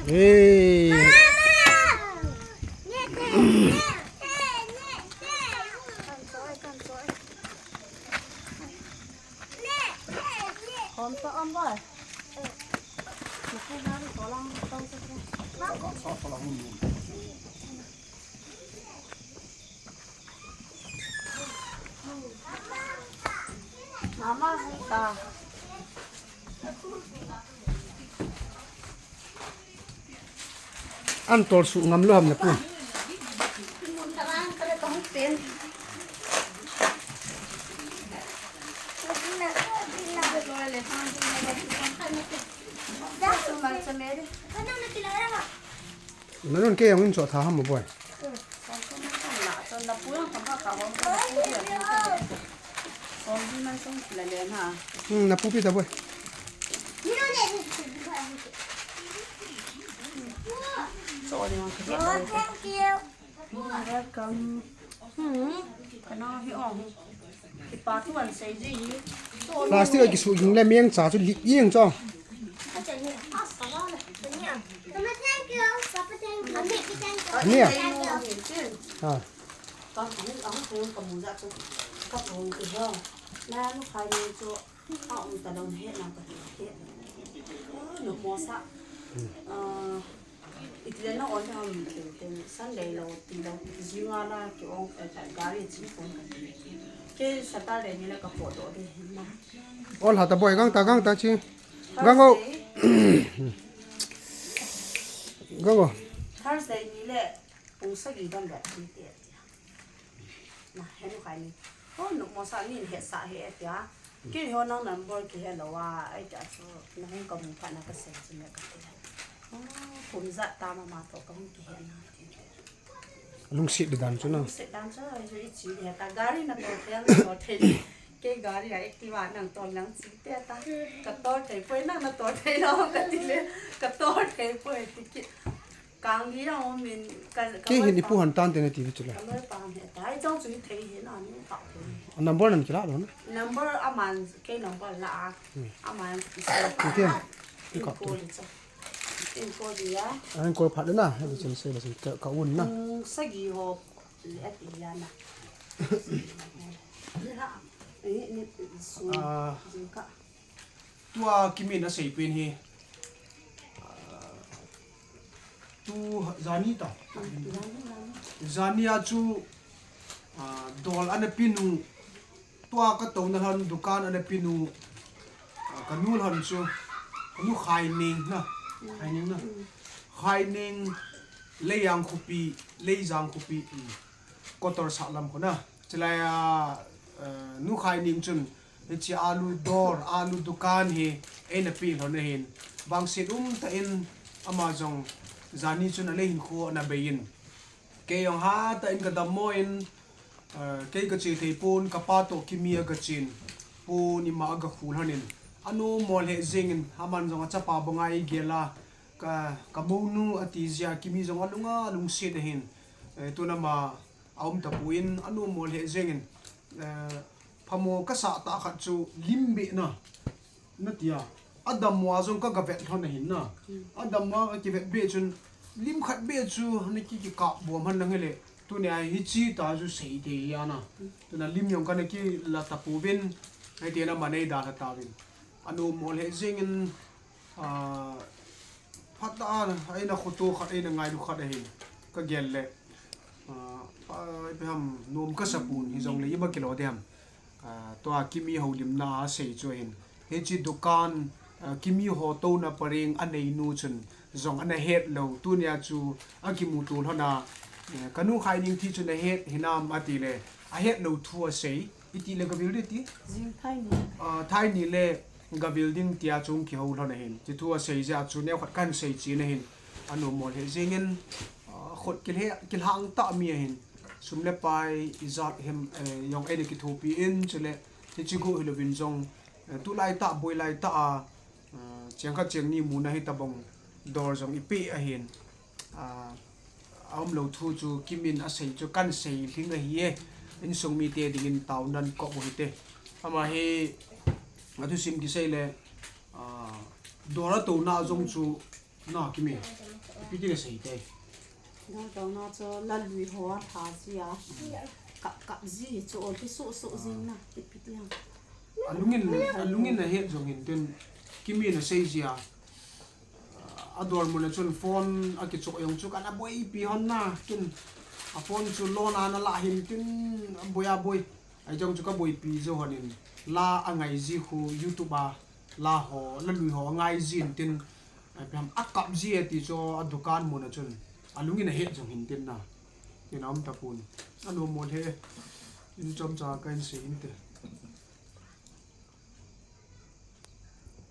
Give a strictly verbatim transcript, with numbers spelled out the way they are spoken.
Hey. Mama, hei ta. An tol suh ngam lou ham na pu. Nanun kei jong in cho tha ham boi. Hmm, na pu pi ta boi. Thank you. Welcome. Hmm. Kana hi ong. Kipa tu an sei ji. Plastic a kisu jing le meng cha chu lik jeng chu. Mama, thank you. Papa, thank you. Ani a? Thank you. Ha. Ka hung, a hung thei ka mu ja chu. Ka hung ki jo. Na nu khai ni chu. A um ta dong he na ka ti ke. Oh, no mo sa. Ah, itile na on ham thei thei. Sunday lo ti lo. Jinga la ki ong ka ka gari chi kon ka ti. Ke Saturday ni la ka po do de na. Ol ha ta boi gang ta gang ta chi. Gang o. Thursday. Gang o. Thursday ni le pung sagi ban ba ti te. Na, he nu khai ni. Oh, nu mo sa ni he sa he tia. Ki ho nang number ki he lo wa, ai ta chu na hung ka mu pha na ka sei chu me ka ti. Oh, kum ja ta ma ma to ka hung ki he na ti. Lungset dan chu na. Lungset dan chu, ai chu i chi he ta gari na to thei, na to thei. Ke gari a Activa nang to lang chi te ta. Ka to thei poi nang na to thei lo ka ti le. Ka to thei poi ti ki. Kang hi jong um in ka, ka Kei hin i pu han tan te na ti vi chu la. Ka loi pa he ta. Ai jong chu hi thei hi na ni pa thei. A number nan kila lo na. Number aman kei number la a. Hmm. Aman Ti te. Ti ka. Ko li cha. In ko li ya. An ko phat na. He chin se la sin ka, ka un na. Hmm, sagi ho. Li a ti ya na. Ni ha. Ni, ni su. Ah. Jing ka. Tua Kimin a sei pen hi, ah, tu jani ta. Jani, jani. Jani a chu, ah, dol ana pinu, tua ka touna lhon dukan ana pinu, ah, ka nu lhon chu, ka nu Khai Ning na, Khai Ning na. Khai Ning, Leijang Khopi, Leijang Khopi, um, Kotor sah lam khu na. Chulai a, eh, nu Khai Ning chun, hiche alu dor, alu dukan hi, eina pe lhon ahin. Vangset um tah in, ama jong, jani chun alei hin khu ana bei in. Kei jong hatah in ka dammo in, eh, kei ka che thei pon, ka pa toh Kimi a ka chen pon, ima a ka khu lhon in. Anom mo lheh jeng in, aman jong achapa banga eigel a, ka, ka mounu ati jeh a Kimi jong alunga, alungset ahin. Eh, tun ama, a um tapon, anom mo lheh jeng in, eh, phamo ka sah tah khat chu lim beh na, na ti a. Adammo a jong ka, ka vet lhon ahin na. Hmm. Adammo a ka kivet beh chun, lim khat beh chu na ki, kikap bom hen lang hile. Tunia hiche tah chu sei thei hi a na. Hmm. Tuna lim jong kana kila tapouvin, hiti na ama nei dalha tauvin. Anom mo lheh jeng in, ah, phat a, eina khoto khat, eina ngailu khat ahin, ka gel le. Ah, ah, ipi ham, nom ka sa pon, hijongle ima kilo ding ham. Ah, tua Kimi houlimna a sei chu ahin. Hiche dukan, ah, Kimi ho touna pareng a neinu chun, jong ana het lou. Tunia chu akimuto lhon a, eh, ka nu Khai Ning thi chu na het hinam ati le, ahet lou thu asei. Iti le ka vil ding ti? Jing thai ni. Ah, thai ni le ka vil ding tia chu kihou lhon ahin. Hiche thu asei jeh a chu neokhat kan sei chen ahin. Anom mo lheh jeng in, ah, khut kilhe, kilhang tah mi ahin. Sum le pai ijat hem, eh, jong eina kithopi in chule. Hiche khu hilouvin jong, eh, tulai tah, boilai tah a, ah, cheng khat cheng ni muna hi tabang dor jong ipe ahin. Ah, a um lou thu chu Kimin asei chu kan sei lhing ahi e. Insung mite dingin taonan kop u hite. Ama hi, athusim kisei le, ah, dor a touna jong chu Na, Kimi. Ipi ti nasei te. Dang tong na chu lalui ho a tha ji a. Kap kap ji chu ol ti su su jing na. Ipi ti a. Alungin, alungin ahet jong hin tin. Kimi nasei ji a. Adol mun a chun phone akichoh jong chu kana boipi hon na. Kin a phone chu lona nala hin tin aboi aboi. Ahi jong chu kaboipi jo hon in. La angai ji khu YouTube a. La ho, lalui ho angai jin tin. Ai pi ham akap ji e ti chu adukan mun a chun. Alungin ahet jong hin tin na. Ina um tapun. Anu mol he. In chomcha kahin sei inte.